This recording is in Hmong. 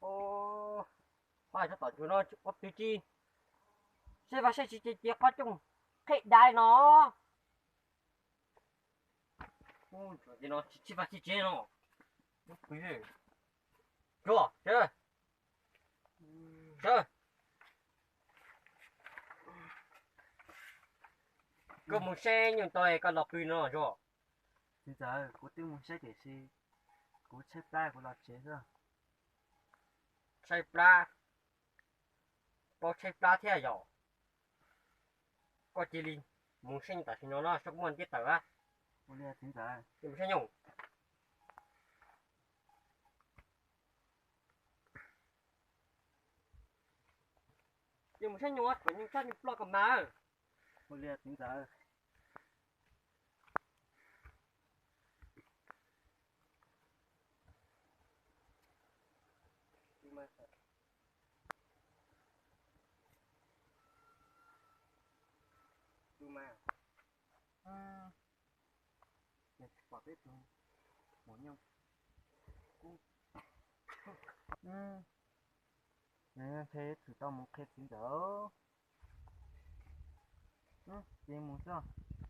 Oj, pab tsob tom ntsuag no ua twg tsis saib vaj saib tsev ces cia qhov cooj qheb dai no. Ub, no tsis saib vaj saib tsev no. Ntsuag, sawv, sawv. Koj mus saib nyuj tau koj los pw no Ntsuag. Txiv ntxawm, kuv twb mus saib tiam sis kuv tshaib plab kuv los tsev xwb. Tshaib plab? Paub tshaib plab thiab yom? Koj cia li mus saib tam sim no no, saib muaj ntiab tawm a. Ua li txiv ntxawm. Mus saib nyuj. Mus saib nyuj, kom nyuj sab nyuj ploj koj mas. Ua li txiv ntxawm. Pom peb tus maum nyuj kub. Nws thiaj txwm tau mus qhia txiv ntxawm. Ces mus xwb.